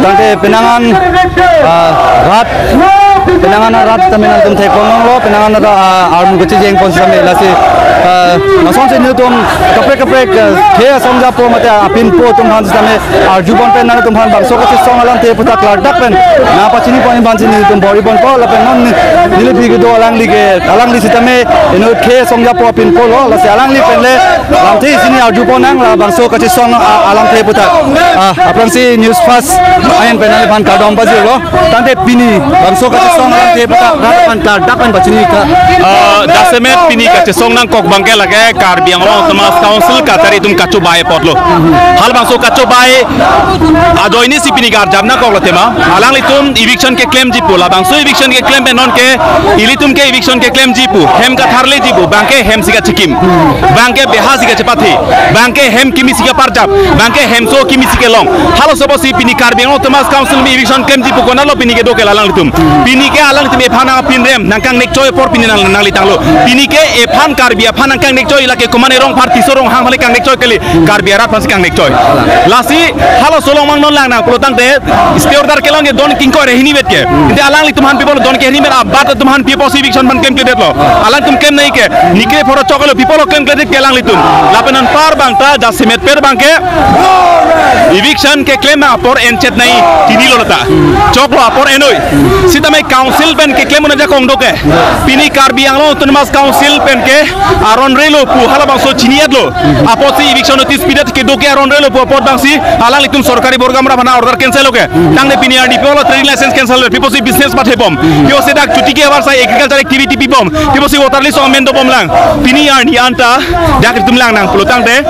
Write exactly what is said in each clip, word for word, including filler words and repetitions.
Tangte penang an, ah, rat, penang an rat tame nangtum theklonglo, penang an rat, ah, armu kachijeng pon sitame lasi, ah, lasonsi nelitum kaprek kaprek, ah, khei asong japo mate apinpo atum aphan sitame arju pon pen nangtum aphan bangso kachesong alamthe aputhak klardak pen nangpachini pon aphansi nelitum bor-i ponpo lapen non neli bigdo alangli ke, alangli sitame inut khei asong japo apinpo lo, lasi alangli pen le lamthe isi neli arju pon nang labangso kachesong a-, alamthe aputhak. Ah, aphrangsi News First ahin pen nangliphan kardom pajirlo. Tangte pini bangso kachesong alamthe aputhak nangliphan klardak pen pachini ka. Ah, jasemet pini kachesong nangkok abangke lake Karbi Anglong Autonomous Council kachari atum kachobei apotlo. Halabangso kachobei ajoinesi pini karjap nangkoklo tema. Alanglitum eviction keklemji pu, labangso eviction keklem pen nonke ilitum ke eviction keklemji pu, hem katharleji pu, abangke hemsi kachikim, abangke behasi kachepathe, abangke hem kimisi kaparjap, abangke hemso kimisi kelong. Halaso apotsi pini Karbi Anglong Autonomous Council mi eviction klemji pu konatlo pini kedo ke alanglitum. Pini ke alanglitum ephan nangpinrem, nangkangnekchoi apor pini nang, nanglitanglo. Pini ke ephan Karbi aphan nangkangnekchoi lake komatne Rongphar, Tisso, Ronghang aphan le kangnekchoi kali, Karbi arat aphansi kangnekchoi. Lasi halaso along mang non lang nang pulo tangte stay order kelong ke don ingkoi ra hini vet ke. Ante alanglitum aphan pi pulo don ke hini vet abat atum aphan pi apotsi eviction aphan klemkledetlo. Alangtum klem nangji ke, nikre phoro choklo pi pulo klemkledet ke alanglitum. Lapen anpar abang ta jasemet pen abangke eviction keklem apor enchet nangji, chinilo lata. Choklo apor enoi. Sitame council pen keklem un ajakong do ke. Pini Karbi Anglong Autonomous Council pen ke aron relo pu halabangso chini-etlo. Apotsi eviction notice pidet kedo ke aron relo pu apot abangsi alanglitum sorkari borgam ra mana order cancel lo ke. Tangte pini arni pi pulo trading license cancel lo, pi apotsi business pathebom. Pi apotsi dak chuti ke avarsai agriculture activity pibom, pi apotsi voter list amend dobom lang. Pini arni anta dak itum lang nang pulo tangte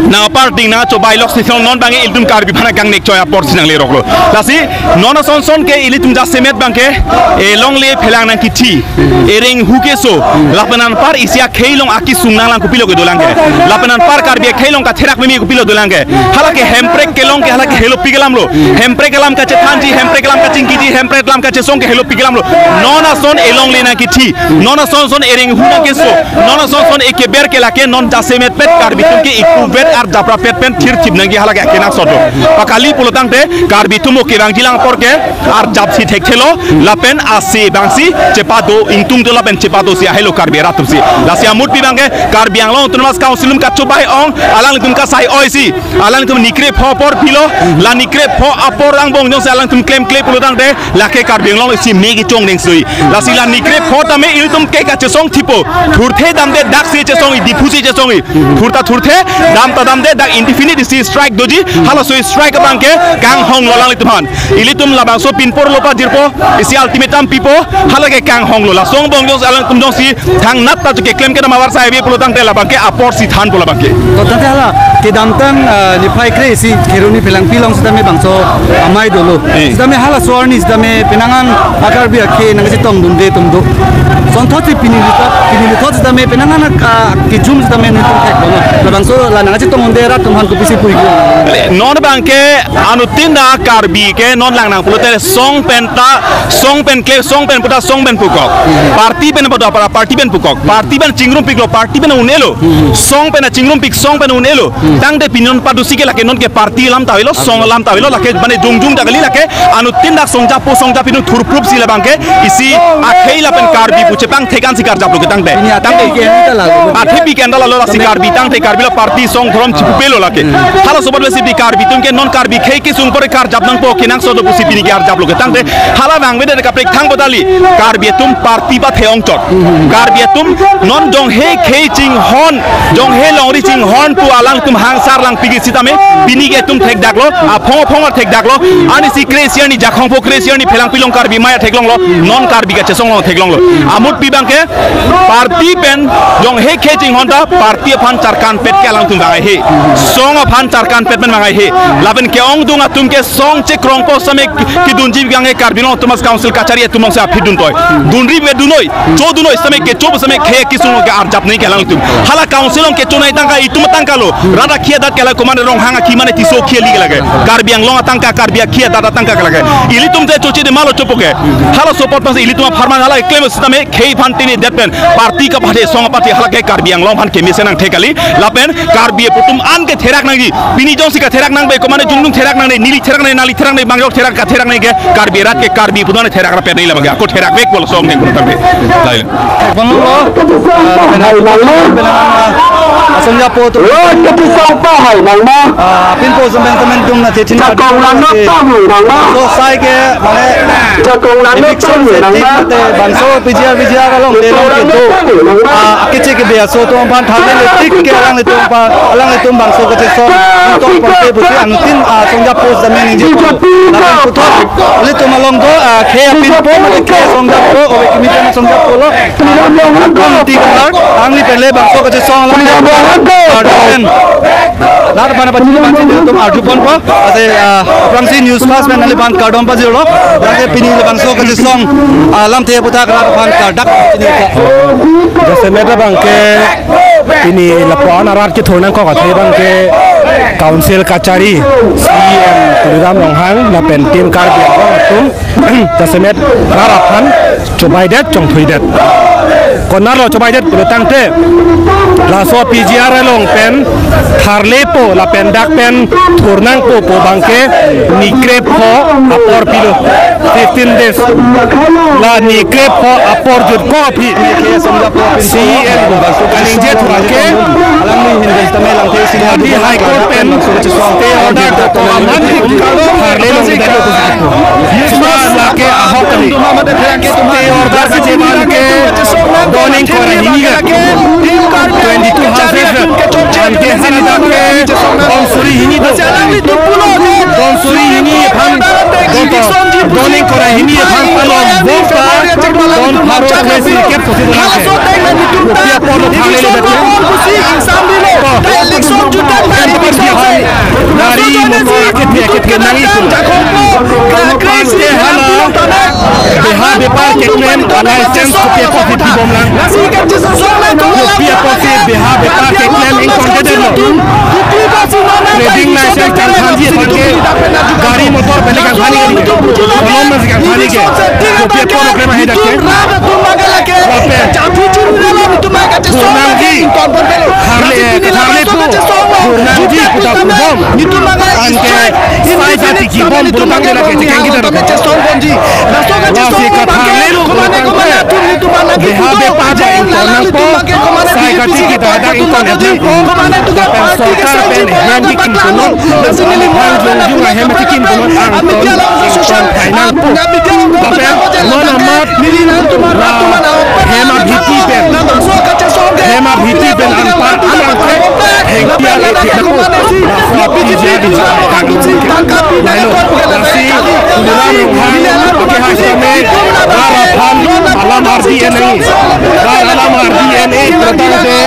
nang party nangchobei lok si non abangke ilitum Karbi aphan kangnekchoi aporsi nangleroklo. Lasi non asonson ke ilitum jasemet abangke elongle phelang nangkithi, ereng hu keso, lapen anpar isi akhei along akisung nanglang kopilo kedolang ke. Lapen anpar Karbi akhei along katherak mimi kopilo dolang ke. Halake hemprek kelong ke halake helopik alamlo. Hemprek alam kachethanji, hemprek alam kachingkiji, hemprek alam kachesong ke helopik alamlo. Non ason elongle nangkithi, non asonson ereng hu nangkeso, non asonson ekeber ke lake non jasemet pen Karbi atum ke ikuvet arjap rapet pen thirthip nangji halake akenangsotlo. Pakali pulo tangte Karbi atum mo kevangji lang apor ke arjapsi thekthelo, lapen ase abangsi chepado ingtungto lapen chepadosi ahelo Karbi arat atumsi. Lasi amut pi abangke Karbi Anglong Autonomous Council atum kachobei ong, alanglitum kasai oisi, alanglitum nikre pho apor pilo, la nikre pho apor angbong jongsi alanglitum klemkle pulo tangte lake Karbi Anglong isi me kechongdeng sui. Lasi la nikre pho tame ilitum ke kachesong thipo. Thurthe damde daksi chesongji, Diphusi chesongji. Thurta thurthe, damta damde dak indefinite isi strike doji, halaso strike abangke kanghonglo alanglitum aphan. Ilitum labangso pinpor lo pajirpo, isi ultimatum pipo, halake kanghonglo. Laso angbong jongsi alanglitum jongsi thangnat ta keklem kedam avarsai ave pulo tangte labangke aporsi thanpo labangke. To tangte hala kedamtang, ah, niphai kre-isi Kheroni Phelangpi along sitame bangso amei dolo. Eh. Sitame halaso arni sitame penang an a-Karbi akhei nangchetongdunde atum do. Sonthotsi pini lithot, pini lithot sitame penang an, ah, kejum sitame nelitum thekbom. Labangso la nangchetongdunde rat atum aphan kopisi puji? Non abangke anuttin dak Karbi ke non lang nang pulote song pen ta, song pen kle, song pen puta, song pen pukok. Party pen puta, para party pen pukok. Party pen chingrumpiklo, party pen un-elo. Song pen chingrumpik, song pen un-elo. Tangte pini non padusi ke lake non ke party alam ta avelo, song alam ta avelo, lake mane jongjung ta kali lake. Anuttin dak song japo, song japinut thurprupsi labangke isi akhei lapen Karbi pu chepangthek ansi karjaplo ke tangte. Pini athe tangte pi ke anta lalo. Athe pi ke anta lalo lasi Karbi tangte Karbi la party song dhorom chipupelo lake. Halaso apot lasi pini Karbi atum ke non Karbi khei kesung apor karjap nangpo kenangsot do pusi pini ke arjaplo ke tangte. Hala vangvedet kaprek thang potali. Karbi atum party pathe ongchot. Karbi atum non jonghe khei chinghon, jonghe longri chinghon pu alangtum hangsar langpik sitame, pini ke itum thekdaklo, aphong aphong thekdaklo, arnisi kre-isi arni Jakhong pho kre-isi arni Phelangpi along Karbi amei theklonglo, non Karbi kachesong along theklonglo. Amut pi abangke, party pen jonghe khei chinghon ta, party aphan charkanpet ke alangtum vang-ai he. Song aphan charkanpet pen vang-ai he. Lapen ke-ongdung atum ke song chekrongpo sitame kedunji abangke Karbi Anglong Autonomous Council kachari atum alongsi aphi duntoi. Dunri ave dunoi, chodunoi sitame kecho sitame khei kesung ke arjap nangji ke alangtum. Hala council along kecho nangji tangka itum tangka lo. Rat akhei adat ke la komatne Ronghang akhei mane Tisso akhei kali ke lake. Karbi Anglong atangka, Karbi akhei adat atangka ke lake. Ilitum te choche de malo chopo ke. Halaso apot Pas ilitum apharman hala klem sitame khei aphan tini det pen party kapathe song apathe hala ke Karbi Anglong aphan kemesen nangthek kali lapen Karbi aputum an ke therak nangji pini jongsi katherak nangbe komane jongjong therak nangne neli therak nangne nali therak nangne bangjok therak katherak nangne ke Karbi arat ke Karbi aputum an therak rapet nangji labang ke ako therak vek bol song neng kurang tangte. Lai. Banglo, ah, Asongja po to. Lo, kati sapa hai nang ma? Ah, pin po sumben temen tum na thetin. Jakong lang nok tam nang ma? So sai ke mane Jakong lang nok eviction tam nang ma? Setting mate bangso P G R V G R along de long ke do. Ah, keche ke biaso to pan thame le tik ke alanglitum pa alanglitum bangso kachesong to pon te buti angtin, ah, Asongja po sitame ningje. Lapen puthot ilitum along do, ah, khei apin po mate khei Asongja po ove kimi pen Asongja po lo. Kong ti kar angli pen le bangso kachesong alam. Kardom. Nar bana pachini pachini tum arju ponpo. Ase, ah, aphrangsi News Fast pen nangli aphan kardom pajirlo. Lake pini le bangso kachesong, ah, lamthe aputhak rat aphan kardom pajirlo. Jasemet abang ke pini lapuan arat kethur nangkok athe abang ke Council Kachari, C E M Tuliram Ronghang lapen Team Karbi Anglong atum jasemet rat aphan chobaidet chongthuidet. Konatlo chobaidet pulo tangte laso P G R along pen tharlepo lapen dak pen thurnangpo pu abang ke ni krepho apor pilo, fifteen days. La ni krepho apor jutkok aphi C E M kaningje thurang ke Delhi High Court pen stay order do pama man tharle long dalo. Isma lake ahok kali. Stay order kachevan ke doning kora hini ke twenty-two houses anke hana dak ke donsuri hini do. Donsuri hini aphan doto. Doning kora hini aphan palom bompa don pharo kre sirkep pusi dona. Kopi apor lo tharle lo date. Gari motor akethe akethe nangji pu. Pante hala beha bepar keklem license kopi apotsi pibom lang. Kopi apotsi beha bepar keklem ingkon kedetlo. Trading license kangthanji aphan ke gari motor pen kangthan ni ke. Kolom mas kangthan ni ke. Kopi apor lo klem ahe dak ke. Lapen thurnangji, tharle, tharlepo, thurnangji puta pubom. Anke sai kati kibom pulo tangte lake chekeng kita dok. Lasi katharle lo pulo tangte beha bepar ta ingkon nangpo. Sai kati kita dak ingkon nangpo. Lapen sorkar pen hen kikim punon. Hang jongjong ahem kikim punon angton ingkon thai nangpo. Lapen non amat la hem abhiti pen, hem abhiti pen anpar alang ke hengpia ke thek nangpo. Laso P G R V G R kang lailo. Lasi Tuliram Ronghang ke hai sitame rat aphan alam ardi en nangji. Rat alam ardi en-e pulo tangte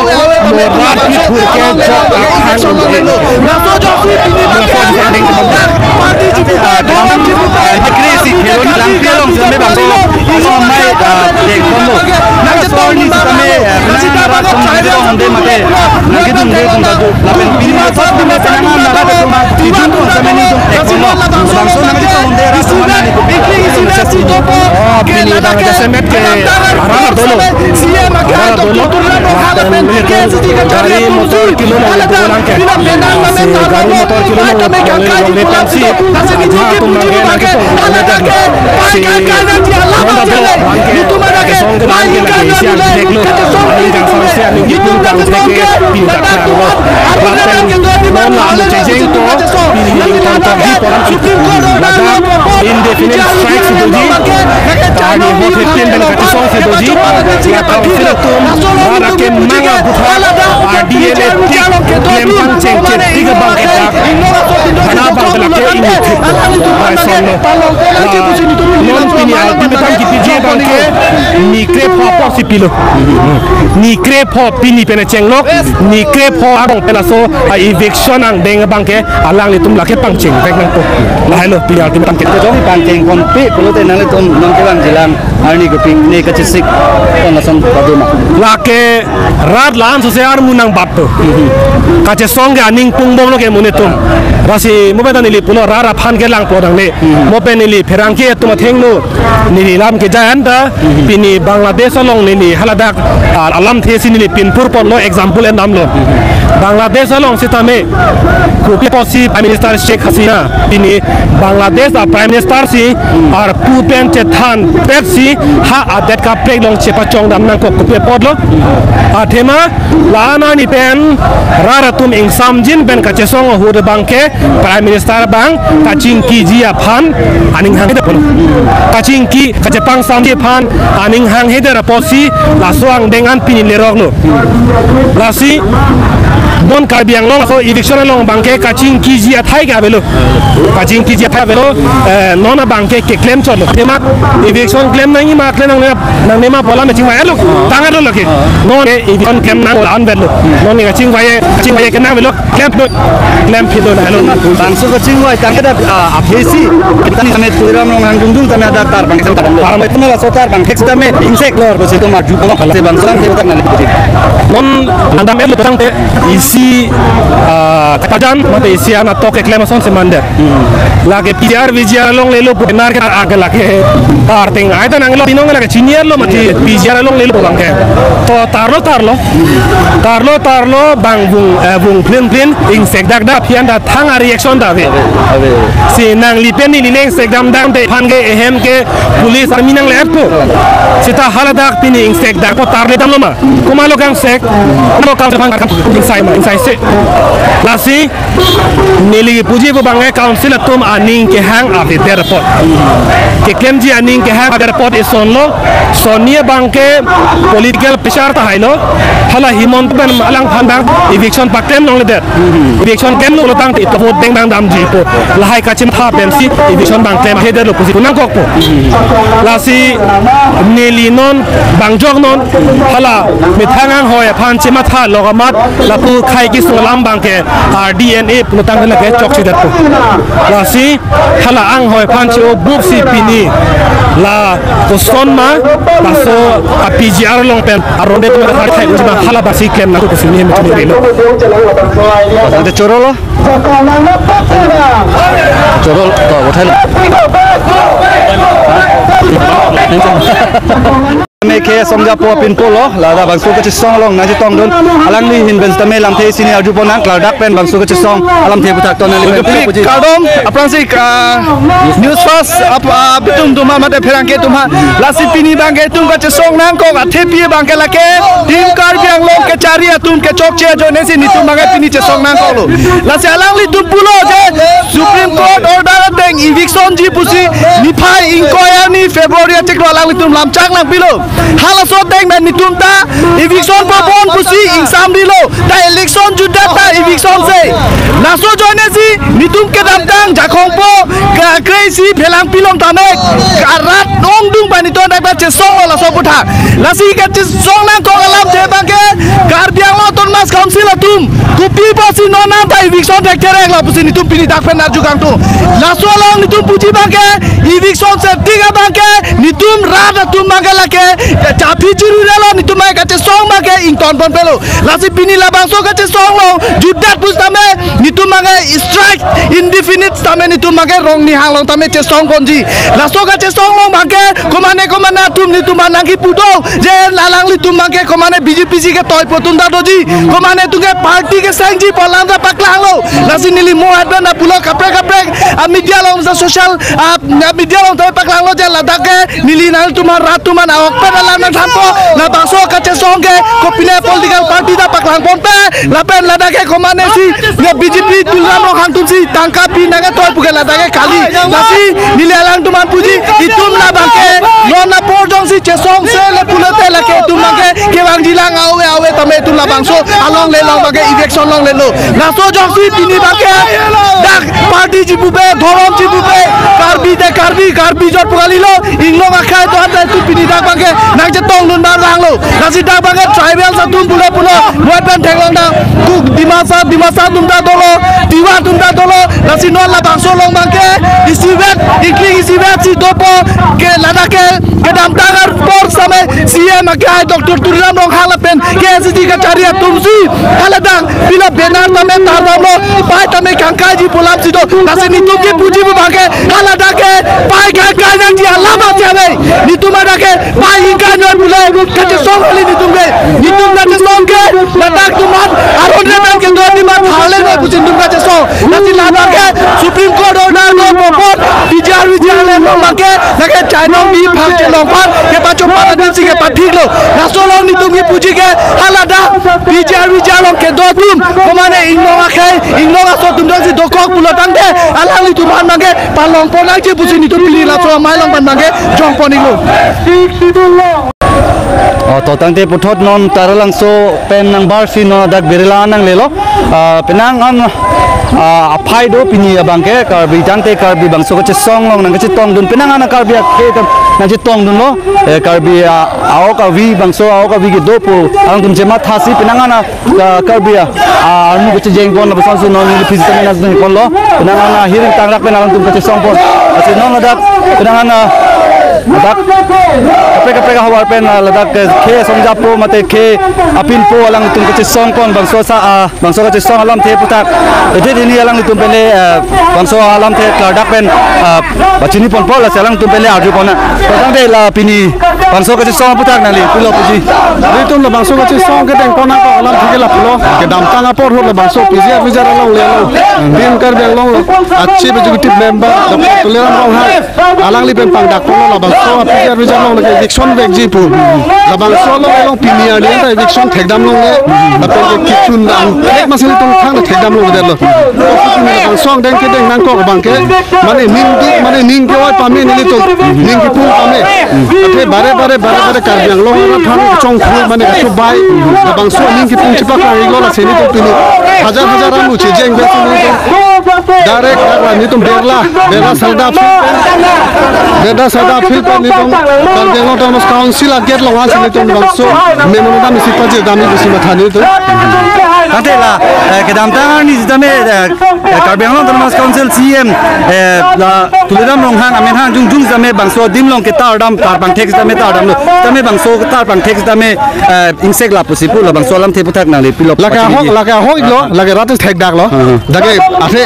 mo rat kethur ke jok akhang un-e. Laso jongsi pini laso jongsi ding tebang. Party jiputa, dam jiputa, dikri si khelon langpi along sitame bangso. Aso mai, ah, dek kono. Nang so ni sitame, ah, nang rat tum nang dong de mate. Nang kedung de tung kadu. Lapen pini laso sitame nang rat tum. Ijun tum sitame ni tum dek kono. Bangso nang kedung de rat tum nang ni tum. Oh, pini bang jasemet ke arah dolo. Arah dolo. Gari motor kilo na pulang ke. Si gari motor kilo na pulang ke si aja tum nang ke nang ke tum nang ke si ronda dolo bang ke song ke bang ke lagi si ang thek lo. Ang kang sang si ang ni tum kang thek ke pindah kang lo. Lapen non la mo chejeng to pini ingkon tangji poran si ladak indefinite strike si doji. Kani ho thepin pen kachesong si doji. Ya council atum rat akemang abutha R D N A tik klem pangcheng cheptik abang ke dak thana abang ke lake ingni thik. Bai son lo. Non pini ultimatum kipiji abang ke ni krepho apor si pilo. Ni krepho pini pen chenglok, ni krepho arong pen laso a eviction angdeng abang ke alanglitum lake pangcheng vek nangpo. Lahai lo pini ultimatum ke. Jong pangcheng konpi pulote nanglitum non kevangjilang. arni kepine kachesik, kang lason pado ma? Lake rat la-an sose armu nangbatpo. Kachesong ke aning pungbomlo ke monit atum. Lasi mo pen ta neli pulo rat aphan kelang plo nangne. Mo pen neli pherangke atum athengno neli lam kejai an ta, pini Bangladesh along neli haladak, ah, alamthe si neli pinpur ponlo, example endamlo. Bangladesh along sitame kopi apotsi Prime Minister Sheikh Hasina, pini Bangladesh a Prime Minister si arpu pen chethanpet si ha adet kaprek along chepachongdam nangkok, kopi apotlo? Athema la-an arni pen rat atum ingsamjin pen kachesong ahut abangke Prime Minister abang kachingkiji aphan aning hanghedet apotlo. Kachingki, kachepangsamji aphan aning hanghedet apotsi laso angdeng an pini leroklo. Lasi non Karbi Anglong aso eviction along abangke kachingkiji athai ke avelo. Kachingkiji athai avelo, eh, non abangke keklem chotlo. Athema eviction klem nangji ma klem nangne ma, nangne ma pu alam chingvai lo. Tang alo lake. Non ke eviction klem nang pu la-an avelo. Non ke kachingvai, kachingvai kenang avelo. Klem do, klem phit do na lo. Bangso kachingvai tangke dak, ah, aphesi. Tani tame Tuliram Ronghang dungdung tame hadak tarbang sem tarbang. Tarbang itu malah so tarbang, hek tame ingsek lor, bos itu maju kok, kalau bangso tame itu kan nanti. Non andam el tangte isi, ah, kapajan, mate isi anak tok keklem asonsi mande. Lake P G R, V G R along lelo pu benar ke ake lake. Tarteng ai ta nanglo, tinong lake senior lo mati P G R along lelo abangke. To tarlo, tarlo. Tarlo, tarlo, bang vung, eh, vung plin plin, ingsek dak dak, aphi an ta thang a reaction ta ave. Ave, ave. Si nangli pen neli le ingsek damdam te aphan ke ehem ke police army nanglepo. Seta haladak pini ingsek dak po tarle damlo ma. Komatlo kangsek, komatlo kangsek aphan kam ingsai ma, ingsai se. Lasi neli puji pu abangke council atum aning kehang avedet apot. Keklemji aning kehang avedet apot isonlo, sonni abangke political pressure ta hailo. Hala Himanta pen alangphan abang eviction paklem nangledet. Eviction klemlo tangte ito vote dengdang damji po. Lahai kachimtha pensi eviction abang klemhedetlo pusi pu nangkokpo. Lasi neli non bang jok non hala methang anghoi aphan chematha lok amat lapu khei kesung alam abangke R D N A pulotangte lake chokchedetpo. Lasi hala anghoi aphan che-o buksi pini la koson ma, laso a P G R along pen aronde pen athai uji ma hala basi klem nangkok pusi neli mechumi relo. Tangte chorolo. Chorolo, to, bothai lo. Mekhe songja po pinpolo, ladak bangso kachesong along nangchetongdun. Alangli ahin pen sitame lamthe isi neli arjupon nang, klardak pen bangso kachesong alamthe aphuthak ton neli pen. Kardom, aphrangsi, ah, News First, ap-, ah, abitum atum mate pherangke atum. Lasi pini abangke itum kachesong nangkok athepi abangke lake Team Karbi Anglong kechari atum kechokche ajoinesi netum abangke pini chesong nangkoklo. Lasi alanglitum pulo je Supreme Court order ateng eviction ji pusi niphai ingkoi arni February achiklo alanglitum lamchak nangpilo. Halaso ateng pen netum ta eviction pobom pusi ingsamrilo. Ta election jutdet ta eviction se. Laso ajoinesi netum kedamtang Jakhong po, ka-, kre isi phelang pilong tame, ka-, rat ongdung pen netum dak ta chesonglo laso aphuthak. Lasi kachesong nangkok alamthe abangke Karbi Anglong Autonomous Council atum kopi pusi non anta eviction thekthereklo pusi netum pini dak pen arju kangtung. Laso along netum puji abangke eviction se tik abangke netum rat atum abangke lake chaphi churi relo, netum abangke kachesong abangke ingtonponpelo. Lasi pini labangso kachesong along jutdet pusitame netum abangke strike indefinite tame netum abangke Ronghang along tame chesongponji. Laso kachesong along abangke komane komane atum netum abang nangkipu do je alanglitum abangke komane B J P si ketoipo atum ta doji, komane atum ke party kesengji pu alam ta paklanglo. Lasi neli mo advan ta pulo kaprek kaprek a media along, sa social, ah, media along ta paklanglo je ladak ke neli nangtum rat atum an awak pen alam nangthanpo, labangso kachesong ke kopine political party ta paklangponpe, lapen ladak ke komanesi ne B J P Tuliram Ronghang atum si tangka pi nangketoi pu ke ladak ke kali. Lasi neli alangtum an puji, itum labangke non apor jongsi chesongse le pulote lake itum abangke kevangjilang ave ave tame itum labangso alongle along abangke eviction longlelo. Laso ajoksi pini abangke dak party ji pupe, dhorom ji pupe, Karbi te Karbi, Karbi jot pu kalilo, inglong akhei do-an ta itum pini dak abangke nangchetongdun abang langlo. Lasi dak abangke tribal atum pule pulo, moi pen theklong nang, Kuk Dimasa, Dimasa atum ta dolo, Tiwa atum ta dolo, lasi non labangso along abangke isivet, ingkling isivet si dopo, ke ladak ke kedamtang apor sitame C M akhei Doctor Tuliram Ronghang lapen K S C kachari atumsi haladak pila banner tame tardamlo, pai tame kangkai ji pu alam si do. Lasi netum kepuji pu abangke haladak ke pai kangkai nangji alam aja ve. Netum hadak ke pai ingkai noi pule kachesong kali netum ke. Netum kachesong ke ladak atum an aron remen kedo adim an thale noi pusi netum kachesong. Lasi ladak ke Supreme Court order lo popot bijar bijar le abangke lake chainong bi phang chelong aphan kepachopan adim si kepathiklo. Laso along netum kepuji ke haladak bijar bijar along kedo atum, komane inglong akhei, inglong aso atum jongsi dokok pulo tangte alanglitum aphan abangke palongpon nangji pusi netum pini laso amei along abangke jongpon iklo. O, to tangte puthot non Taralangso pen nangbarsi non ladak Berela nanglelo. Ah, penang an, ah, aphai do pini abangke Karbi tangte Karbi bangso kachesong along nangkachetongdun, penang an Karbi akhei atum nangchetongdunlo. Eh, Karbi, ah, a-ok avi bangso a-ok avi kedo pu alangtum chemathasi penang an, ah, Karbi, ah, ah, armu kachejengpon lapuson si non neli phisi tame nangdunponlo. Penang an, ah, hiring tangrak pen alangtum kachesongpon. Lasi non ladak penang an, ah, ladak kaprek kaprek ahavar pen, ah, ladak ke khei asongjapo mate khei apinpo alangtum kachesongpon bangso asa, ah, bangso kachesong alamthe aputhak. Ede dini alanglitum pen le, eh, bangso alamthe klardak pen, eh, pachiniponpo, lasi alangtum pen le arjupon nang. To tangte la pini bangso kachesong aputhak nangli pulo puji. Ilitum labangso kachesong kedengpon nangkok alamthe ke lapulo. Kedamtang apor ahut labangso P G R V J R alongle along, Team Karbi Anglong lo, a-Chief Executive Member Doctor Tuliram Ronghang alangli pen pangdakponlo labangso P G R V J R along lake eviction vekji pu. Labangso along along pini arni ta eviction thekdam longle. Lapen ke kechun angthek masi ilitum thang thekdam longledetlo. Labangso angdeng kedeng nangkok abangke mane ning duk, mane ning ke-oi pame nelitum, ning kepung pame. Athe bare bare bare bare Karbi Anglong arat aphan chongphu mane kachubai. Labangso ning kepung chepaklang iklo, lasi netum pini hajar hajar amu chejeng besi netum direct dak la netum Berla, Berla Sarda field, Berla Sarda field pen netum Karbi Anglong Autonomous Council a-gate along ansi netum bangso memorandum isi pajirdamji pusi matha netum. Tangte la, eh, kedamtang arni sitame, eh, eh, Karbi Anglong Autonomous Council C E M, eh, la Tuliram Ronghang amen hang jongjong sitame bangso adim along ke tardam, tarpangthek sitame tardamlo. Sitame bangso tarpangthek sitame, eh, ingsek lapusi pu labangso alamthe aputhak nangli pulo. Lake ahok, lake ahok lo, lake rat thekdaklo. Hmm. Dak ke athe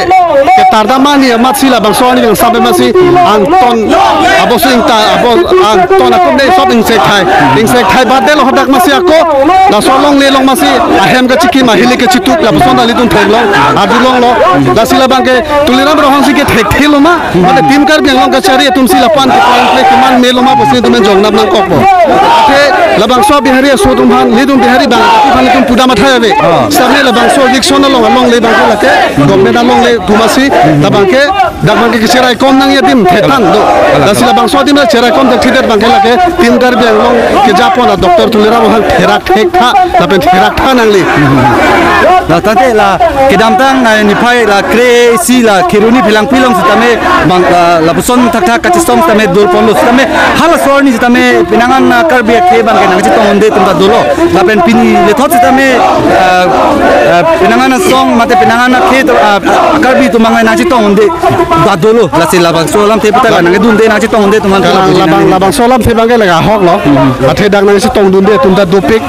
ketardam ani amatsi labangso ani yang sampai masi angton abo sing ta abo angton akum dei sop ingsek thai. Ingsek thai badet lo hadak masi ako. Laso alongle along masi ahem kachikim ahili kachituk lapuson ta ilitum theklong. Arjulonglo. Lasi labangke Tuliram Ronghang si ke thekthelo ma. Mane Team Karbi Anglong kachari atumsi lapu-an ke point play keman melo ma pusi netum jongnap nangkokpo. Athe labangso Bihari aso atum aphan, netum Bihari bang aphan netum pudam athai ave. Ah. Sitame labangso eviction along alongle abangke lake government alongle pu masi labangke dak abangke kecheraikom nangji adim thethan do. Lasi labangso adim cherai kom dak thedet abangke lake Team Karbi Anglong kejapon a-Doctor Tuliram Ronghang therak thektha lapen therak tha nangli. La tangte la kedamtang, eh, niphai la kre isi la kheroni phelangpi along sitame bang, la, lapuson thakthak kachesong sitame dorponlo sitame halaso arni sitame penang an, ah, Karbi akhei abangke nangchetong un'edet atum ta dolo. Lapen pini lethot sitame, ah, ah, penang an asong mate penang an akhei atum, ah, Karbi atum abangke nangchetong un'edet ta dolo. Lasi labangso alamthe aputhak la nangkedunde nangchetong un'edet atum an. Labang, labang, labangso alamthe abangke lake ahok lo. Athe dak nangchetongdunde atum ta dopik.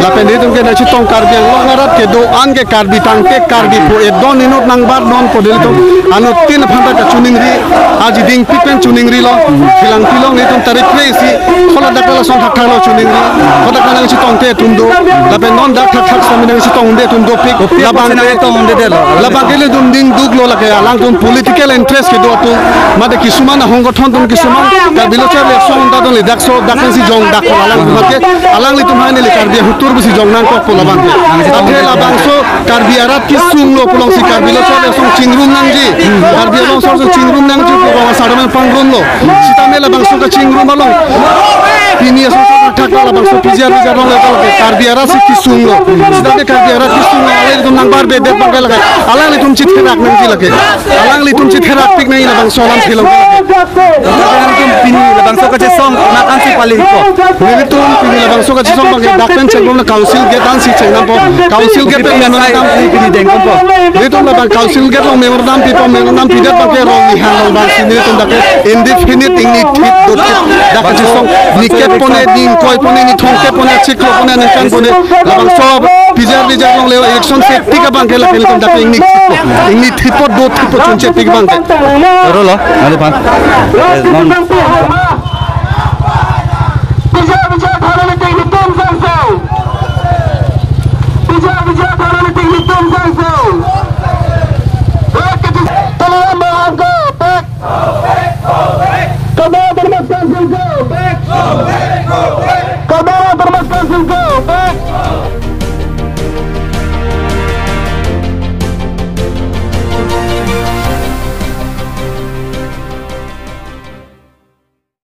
Lapen netum ke nangchetong Karbi Anglong arat kedo-an ke Karbi tangte Karbi pu edon inut nangbar nonpo nelitum anuttin aphan ta kachiningri, aji dingpik pen chiningrilo. Phelangpi along netum tarik kre isi, haladak la asong thakthak lo chiningri. Hadak nangchetongte atum do. Lapen non dak thakthak sitame nangchetongde atum dopik. Dopik labang apotsi nangchetong undedetlo. Labangke ilitum ning duklo lake alangtum political interest kedo atum. Mate kisuman ahong gothontun kisuman Karbi Lo Charli Asong ta don le dak so dak si jongdakpo alang abangke alanglitum aphan neli Karbi ahutur pusi jong nangkokpo labangke. Athe labangso Karbi arat kesung lo pu alongsi Karbi Lo Charli Asong chingrum nangji. Karbi Anglong Asong chingrum nangji pu rong asar dam pangrumlo. Sitame labangso kachingrum along pini asong Thakta labangso P G R V J Rongleu ta lake Karbi arat si kesung lo. Sita ke Karbi arat kesung lo, alanglitum nangbarbedet abang ke lake. Alanglitum chitherak nangji lake. Alanglitum chitherak pik nangji labangso alam thilong ke lake. Alanglitum pini labangso kachesong, nak ansi pali ko. Nelitum pini labangso kachesong abang ke dak pen chengbom na council gate ansi chengnampo. Council gate pen memorandum. Pini dengkompo. Nelitum labang council gate along memorandum pipo, memorandum pidet abang ke rong nihan along abang si nelitum dak ke indefinite ingni thip dothip dak kachesong ni kep pone, ni ingkoi pone, ni thomkep pone, chiklo pone, ningkan pone, labangso P G R V J Rongleu election se tik abang ke lake nelitum dak ke ingni thippo, ingni thippo, dothippo, chunche tik abang ke. Rolo, nangliphan. Eh, non. P G R V J Rongleu ting ni tum sang sang. P G R V J Rongleu ting ni tum sang sang. Tuliram Ronghang ko, back. Karbi Autonomous Council ko, back. Karbi Autonomous Council ko,